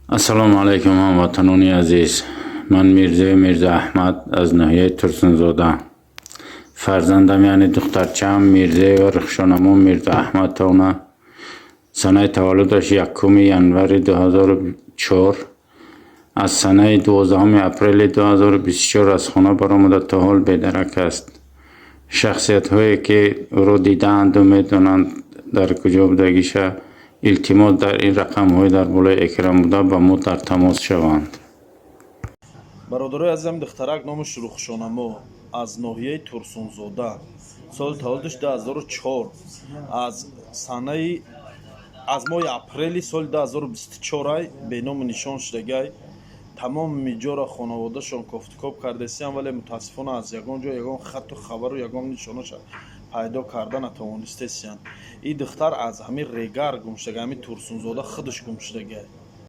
Ассалому алайкум, ҳамватанони азиз. Ман Мирзои Мирзоаҳмад аз ноҳияи Турсунзода. Фарзандам, яъне духтарчаам Мирзоева Рухшонамо Мирзоаҳмадовна, санаи таваллудаш 1 январи 2004, аз санаи 12 апрели 2024 аз хона баромада, то ҳол бедарак аст. Шахсиятҳое, ки ӯро дидаанду медонанд дар куҷо будагиша, илтимос, дар ин рақамҳои дар болои экран буда ба мо дар тамос шаванд. Бародарои азизам, духтарак номаш Рухшонамо, аз ноҳияи Турсунзода, соли таваллудаш 2004, аз санаи аз моҳи апрели соли 2024 ай беному нишон шудагай. Тамоми ҷоро хонаводашон кофтукоб кардесиям, вале мутаассифона аз ягон ҷо ягон хатту хабару ягон нишонаша пайдо карда натавонистесиянд. Ин духтар аз ҳамин Регар гум шудага, ҳамин Турсунзода худаш гум шудагай.